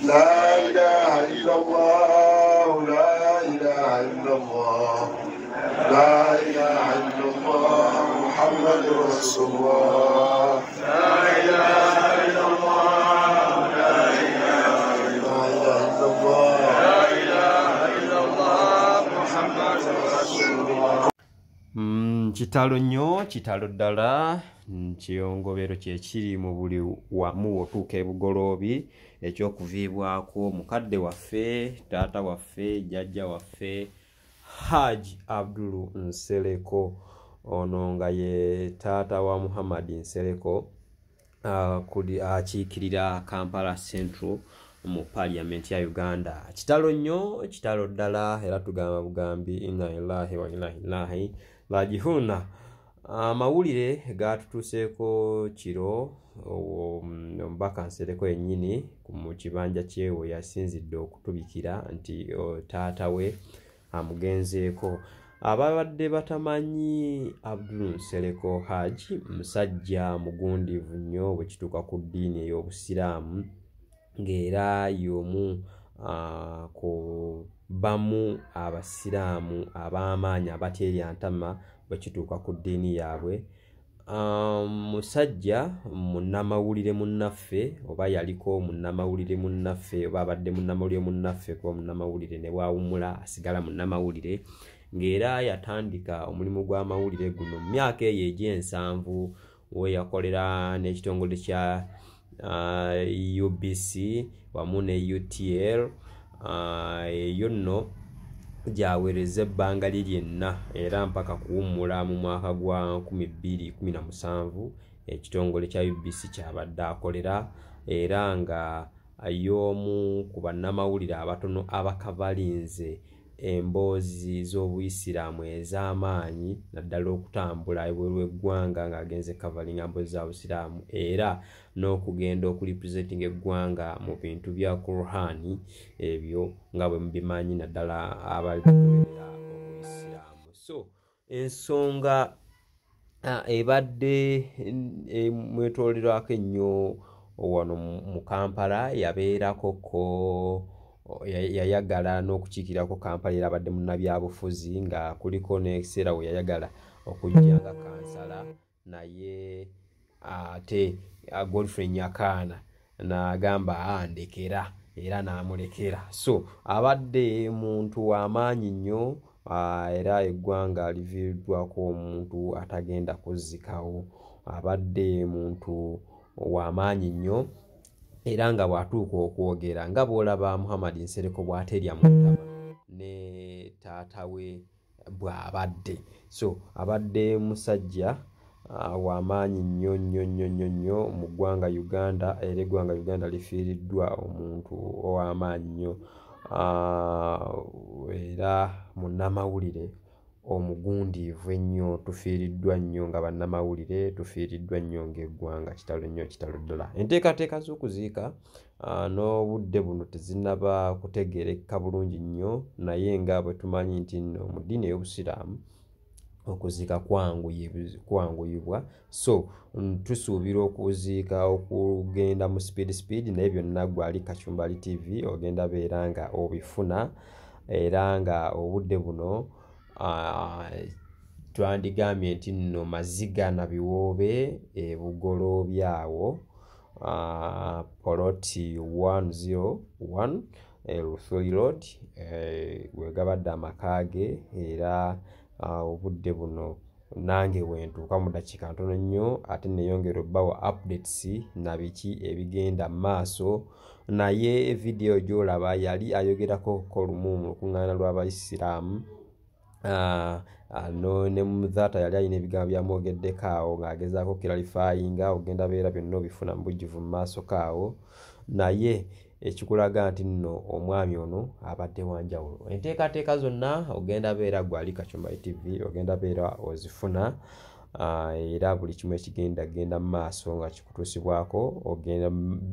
لا إله إلا الله لا إله إلا الله لا إله إلا الله محمد رسول الله لا إله إلا الله لا إله إلا الله لا إله إلا الله محمد رسول الله. Kitalo nnyo, kitalo ddala. Kiyongobero kyekiri mu buli wamu otuuka ebugoloobi ekyokuviibwako mukadde waffe, taata waffe, jjajja waffe Haji Abdul Nsereko, ono nga ye taata wa Muhammad Nsereko, akiikirira Kampala Central mu Parliament ya Uganda. Kitalo nnyo, kitalo ddala, era tugamba bugambi inna lillahi wa inna ilaihi raji'un. Amawulire gatutuuseeko kiro, omubaka Nsereko yennyini mu kibanja kye we yasinzidde okutubikira nti taata we amugenzeeko. Ababadde batamanyi Abdul Nsereko Haji musajja mugundiivu nnyo bwe kituuka ku ddiini ey'Obusiraamu, ng'era y'omu ku bamu Abasiraamu ab'amaanyi abateerya ntama bwe kituuka ku ddiini yaabwe. Musajja munnamawulire munnaffe, oba yaliko munnamawulire munnaffe, oba abadde munnamawulire munnaffe, kuba munnamawulire ne bw'awummula asigala munnamawulire, ng'era yatandika omulimu gw'amawulire guno mu myaka eyo egy'ensanvu we yakolera n'ekitongole kya UBC wamu ne UTL. Eyo nno gy'aweereza ebbanga lye lyenna era mpaka kuwummula mu mwaka gwa 2017 ekitongole kya UBC ky'abadde akolera, era nga y'omu ku bannamawulire abatono abakavalinze emboozi z'Obuyisiraamu ez'amaanyi, naddala okutambula ebweru w'eggwanga ng'agenze kavalinga mboozi za Busiraamu, era n'okugenda okurepresentinga eggwanga mu bintu bya Qur'ani ebyo nga bwe mubimanyi, naddala abagoberera Obuyisiraamu. So ensonga ebadde emwetoololerwako ennyo wano mu Kampala, yabeerako ko yayagala n'okukiikirako Kampala, era abadde munnabyabufuzi nga kuliko n'ekiseera we yayagala okujja nga kansala, naye ate Godfrey Nyakaana n'agamba ndekera, era n'amulekera. So abadde muntu w'amaanyi nnyo, era eggwanga liviiriddwako omuntu atagenda kuzzikawo. Abadde muntu w'amaanyi nnyo, era nga bw'atuuka okwogera nga bw'olaba Muhammad Nsereko bw'ateerya mu ntama ne taata we bw'abadde. So abadde musajja w'amaanyi nnyo nnyo nnyo nnyo nnyo mu ggwanga Uganda, era eggwanga Uganda lifiiriddwa omuntu ow'amaanyi nnyo, era munnamawulire omugundiivu ennyo. Tufiiriddwa nnyo nga bannamawulire, tufiiriddwa nnyo ng'eggwanga. Kitalo nnyo, kitalo ddala. Enteekateeka z'okuziika n'obudde buno tezinnaba kutegeerekeka bulungi nnyo, naye nga bwe tumanyi nti nno mu ddiini ey'Obusiraamu okuziika kwanguyibwa, so tusuubira okuziika okugenda mu speed, naye byonna gwali Kachumbali TV ogenda beera nga obifuna, era nga obudde buno twandigambye nti nno maziga na biwoobe ebugoloobi awo, poloti 101 Luthuli Road, we gabadde amaka ge, era obudde buno nange wentuuka mu ddakiika ntono nnyo ate neeyongera obbawa updates na biki ebigenda mu maaso. Naye vidiyo gy'olaba yali ayogerako ko lumu mu lukuŋŋaana lw'Abayisiraamu, ne Mudhata yali alina ebigambo byamwogeddeko awo ng'agezaako clarifyinga, ogenda beera byonna obifuna mu bujjuvu mu maaso kaawo, naye ekikulaga nti nno omwami ono abadde wa njawulo. Enteekateeka zonna ogenda beera gwali Kachumbali TV ogenda beera ozifuna, era buli kimu ekigenda genda mu maaso nga kikutuusibwako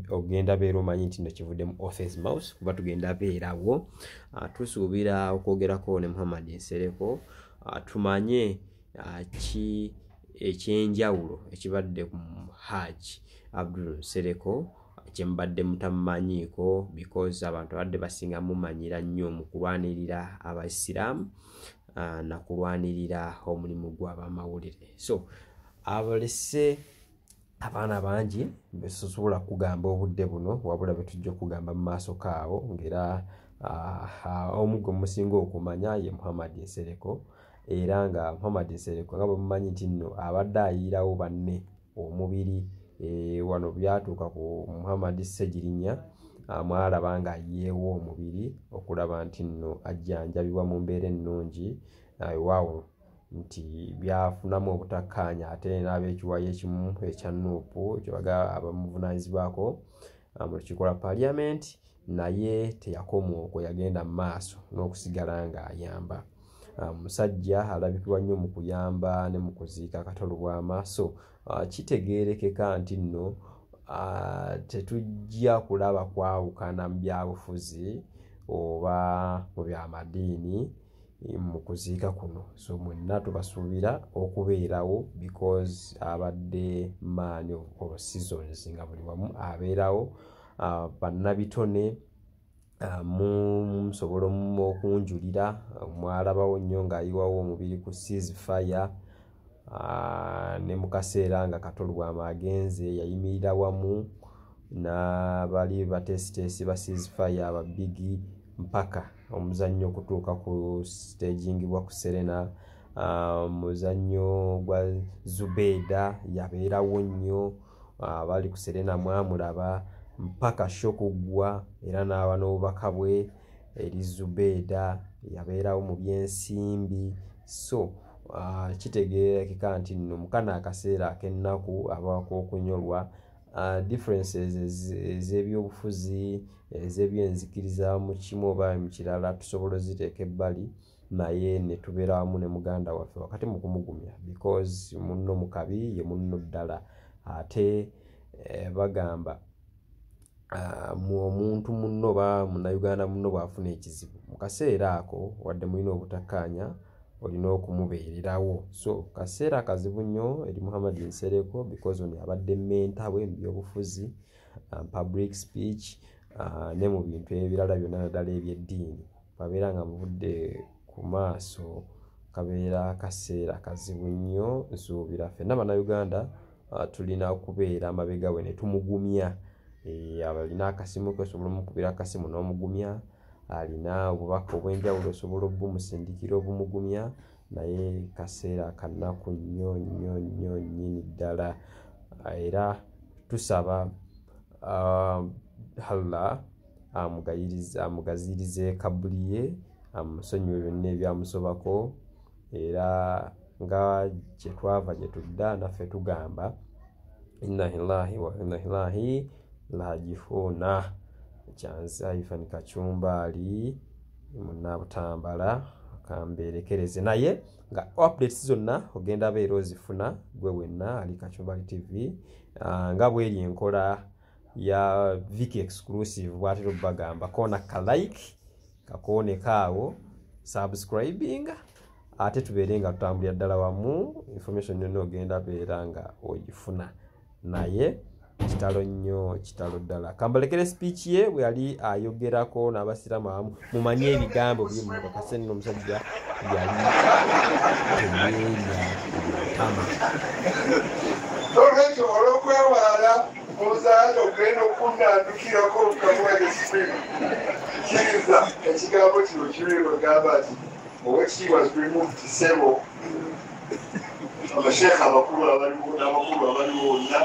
ogenda beera omanyi nti nno kivudde mu Office Mouse, kuba tugenda beerawo. Tusuubira okwogerako ne Muhammad Nsereko, tumanye ki ekyenjawulo ekibadde ku Haji Abdul Nsereko Kye mubadde mutamumanyiiko, because abantu abadde basinga mumanyira nnyo mu kulwanirira Abaisiraamu nakulwanirira omulimu gw'abamawulire. So abalese abaana bangi besobola kugamba obudde buno, wabula betujja okugamba mu maaso kaawo, ng'era omu gwe musinga okumanya ye Muhammad Nsereko. Era nga Muhammad Nsereko nga bwe mumanyi nti nno abadde ayiirawo banne omubiri, wano byatuuka ku Muhammad Ssegirinya, mwalaba nga ayiyeewo omubiri okulaba nti nno ajjanjabibwa mu mbeera ennungi. Waawo nti byafunamu obutakkaanya ate n'ab'ekiwayi ekimu ekya NUP kyebaga abamuvunaanyizibwako mu lukiiko lwa Parliament, naye teyakoma okwo, yagenda mu maaso n'okusigala ng'ayamba. Musajja alabikibwa nnyo mu kuyamba ne mu kuziika Kato Lubwama. So kitegeerekeka nti nno tetujja kulaba kwawukana mu byabufuzi oba mu byamadiini mu kuziika kuno. So mwenna tubasuubira okubeerawo, because abadde man of all seasons, nga buli wamu abeerawo. Bannabitone musobola okunjulira, mwalabawo nnyo ng'ayiwawo omubiri ku ceasefire, ne mu kaseera nga Kato Lubwama agenze yayimirira wamu n'abali bateesiteesi ba ceasefire ababigi mpaka omuzannyo okutuuka ku stagingibwa ku Serena. Muzannyo gwa Zubeda yabeerawo nnyo, abali ku Serena mwamulaba mpaka show kuggwa, era n'aba n'obubaka bwe eri Zubeda, yabeerawo mu byensimbi. So kitegeerekeka nti nno mu kano akaseera ak'ennaku abaako okunyolwa, differences ez'ebyobufuzi, ez'ebyenzikiriza mu kimu oba mu kirala tusobola oziteeka ebbali, naye ne tubeera wamu ne muganda waffe wakati mu kumugumya, because munno mu kabi ye munno ddala. Ate bagamba omuntu munno oba munnayuganda munno bw'afuna ekizibu mu kaseera ako, wadde mulina obutakkaanya, olina okumubeererawo. So kaseera kazibu nnyo eri Muhammad Nsereko, because ono abadde mentor we mu byobufuzi, public speech, ne mu bintu ebirala byonna naddala eby'eddiini. Babeera nga muvudde ku maaso, kabeera kaseera kazibu nnyo. Nsuubira ffenna Bannayuganda tulina okubeera amabega we ne tumugumya. Alina akasimu ke, osobola omukubira akasimu n'omugumya, alina obubaka obw'enjawulo osobola obumusindikira obumugumya, naye kaseera kanaku nnyo nnyo nnyo nnyini ddala. Era tusaba Allah amugazirize kabuli ye, amusonyiwe byonna ebyamusobako. Era nga gye twava gye tudda naffe tugamba inna lillahi wa inna ilaihi raji'uun. Kyanzi Ivan Kachumbali munnabutambala kambeerekereze, naye nga updates zonna ogenda beera ozifuna gwe wenna ali Kachumbali TV, nga bweri enkola ya Viki Exclusive bw'atera obbagamba, koona ka like kakooneko awo, subscribing, ate tubeere nga tutambulira ddala wamu. Information yonna ogenda beera nga ogifuna. Naye kitalo nnyo, kitalo ddala. Kambalekere speech ye bwe yali ayogerako n'abasiraamu abamu, mumanye ebigambo bimukakase nno omusajja yali teyeerya ntama. Nolwekyo olw'okwewala omuzaana ogenda okunnandukirako kamuwere sipiika, kkiriza ekigambo kino kiri wegamba nti Oweekitiibwa removed ssebo, abasheekha abakulu abaliwo n'abakulu abaliwo bonna,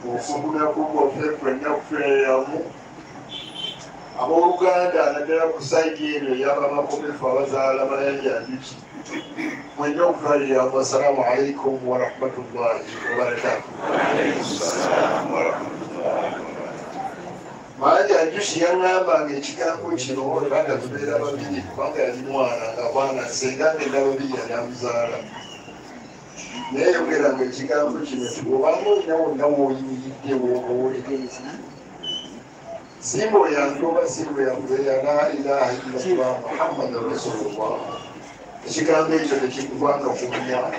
obufumbunako bwaffe ffenna kufiiramu abooluganda, naddala ku side eno ey'abamakomefu abazaala Mayanja Njuki, mwenna okutwalira. Assalaamu alaikum warahmatullahi wabarakatuh. Mayanja Njuki yaŋŋambanga ekigambo kino kubanga tubeera babiri, kubanga yali mwana nga mwana senga ngenda babiri yali amuzaala, naye yogeranga ekigambo kino nti obanga olina wonna w'oyimiridde w'owolegeezi simbo yange oba simbo yange ya la ilaha illallah Muhammadan rasulullah, ekigambo ekyo tekikubanga ku mumwa.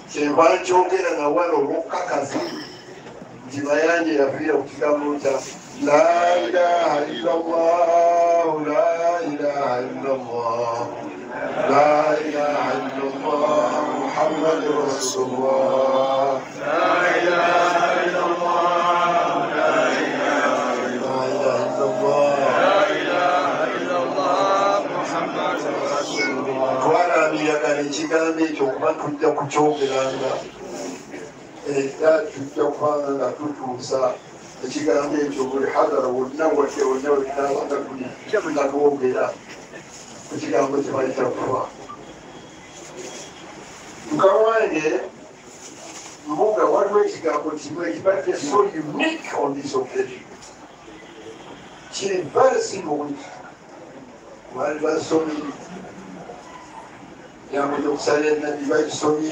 Kyenva nkyogera nga wano olw'okukakazi Nti Mayanja yafiira ku kigambo kya la ilaha illallah, la ilaha illallah, la ilaha illallah, Muhammadur Rasulullah. La ilaha illallah, la ilaha illallah, la ilaha illallah, Muhammadur Rasulullah. Twalamiyagana ekigambo ekyo kuba tujja kukyogeranga era tujja kubanga nga tutuusa ekigambo ekyo buli hadara wonna wadde wonna wetunaabanga tuli nga twogera ku kigambo kye bayita kufa. Mukama wange Mbuga, waliwo ekigambo kimu ekibadde so unique on this occasion, kiri very simple. Baali basomye ekigambo ky'okusala ennabi, bakisomye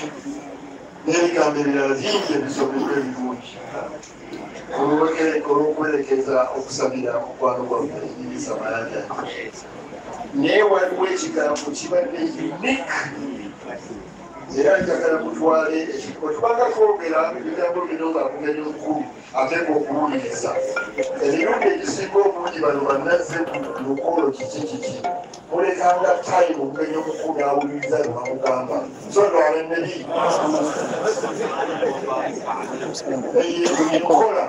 n'ebigambo ebirala bingi ebisomebwa ebirungi olw'okwerekeza okusabira mukwano gwaffe Idrisa Mayanja. Naye waliwo ekigambo kibadde unique era njagala mutwale otubanga twogera ebigambo bino nga mugenyi mukulu ateeka okuwuliriza. Emirundi egisinga obungi bano bannazze ku mukolo kiki kiki mulekanga time omugenyi omukulu n'awuliriza bye bamugamba. So lwalennebi enkola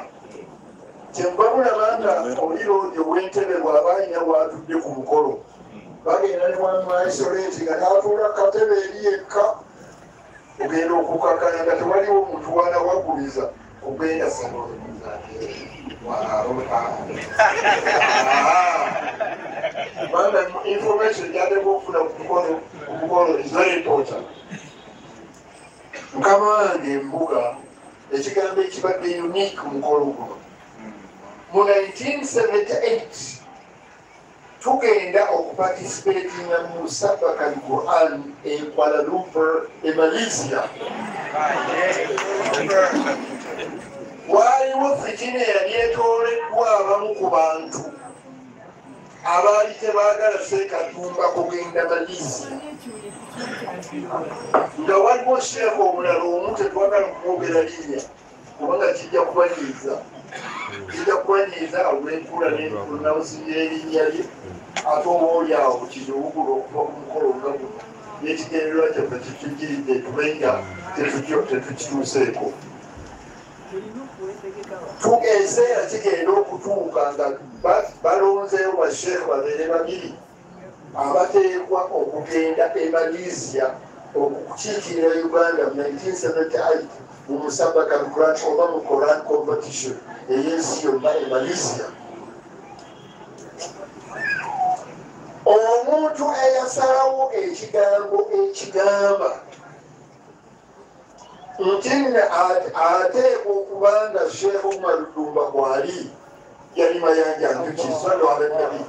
kyenva mulaba nga oliroodi ow'entebe bw'aba alina w'atudde ku mukolo bagenda ne bwamaisoleti nga n'atuula katebe eri yekka ogenda okukakana nga tewaliwo omuntu wanawaguliza ogenda kubanga information gyateka okufuna ku mukolo is very important. Mukama wange Mbuga, ekigambo ekibadde unique ku mukolo guno mu 1978 tugenda okuparticipatinga mu Musabaka al-Quran e Kuala Lumpur e Malaysia. Waaliwo fitina eyali etooleddwa abamu ku bantu abaali tebaagala Sekatumba kugenda Malaysia, nga waliwo sheekh omulala omu tetwagala kumwogera linnya kubanga kijja kubanyiiza, kijja kubanyiiza olw'entuula n'entunawusi y'erinnya lye, ate oba oli awo kiziwugula okuva ku mukolo nga guno n'ekigendererwa kyaffe kitugiridde tube nga tetukituuseeko. Ekiseera kigenda okutuuka nga balonzeewo basheekh babeere babiri abateekwa okugenda e Malaysia okukiikirira Uganda mu 1978 mu Musabaka al-Quran oba mu Quran competition ey'ensi yonna e Malaysia. Omuntu eyasalawo ekigambo ekigamba nti ateekwa okuba nga Sheikh Umar Ddumba kwali yali Mayanja Njuki sallu ala nabi,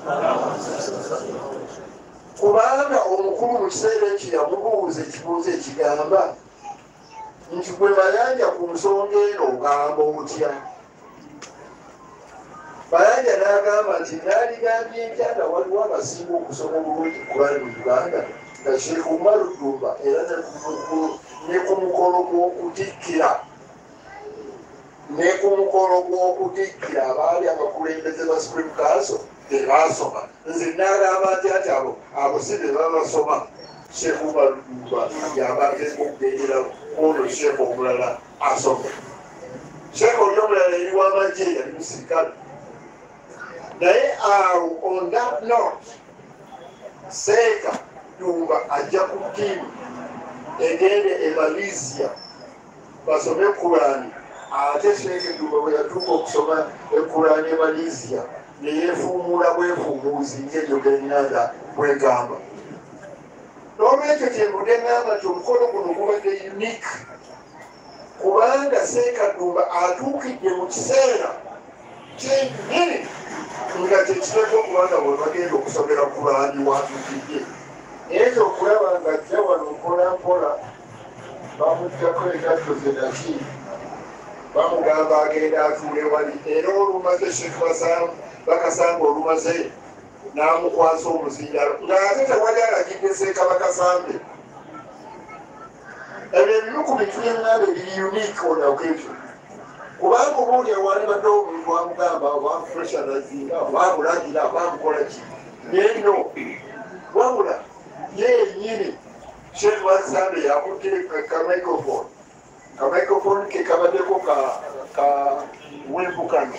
kubanga omukulu mu kiseera ekyo yamubuuza ekibuuzo ekigamba nti gwe Mayanja ku nsonga eno ogamba otya? Mayanja n'agamba nti naaligambye ntya nga waliwo abasinga okusoma obulungi Kurani mu Uganda nga Sheikh Umar Ddumba era ne ku mukolo gw'okutikkira abaali abakulembeze ba Supreme Council tebaasoma. Nze n'agamba nti ati abo si be babasoma, Sheikh Umar Ddumba yaba ateeka okugendera kwono sheekh omulala asoma. Sheekh oli omulala yali w'amagye, yali musirikale. Naye awo on that note, Seeka Ddumba ajja ku ttiimu egende e Malaysia basome Kurani. Ate Sheikh Ddumba bwe yatuuka okusoma Kurani e Malaysia ne yeefuumuula bwefuumuuzi ng'enjogera ennanda bwegamba. N'olwekyo kyenvudde ŋŋamba nti omukolo guno gubadde unique kubanga Seeka Ddumba atuukidde mu kiseera kyennyini nga kyekiteekwa okubanga bwe bagenda okusomera Kurani watuukidde. Naye okulaba nga ajja wano mpola mpola bamuggyako engatto ze naki bamugamba agenda atuule wali, era olumaze Sheikh Bakasamba olumaze n'amukwasa omuzindaalo ng'ate tewali alagidde Seeka Bakasambe. Ebyo ebimu ku bintu by'eŋŋanda ebiri unique on occasion, Kubanga obuuli ewalibadde omuntu amugamba obamupressurizinga obamulagira obamukola ki, naye no wabula ye yennyini Sheikh Wansande yakutte ka microphone, ka microphone ke kabaddeko ka wembukano.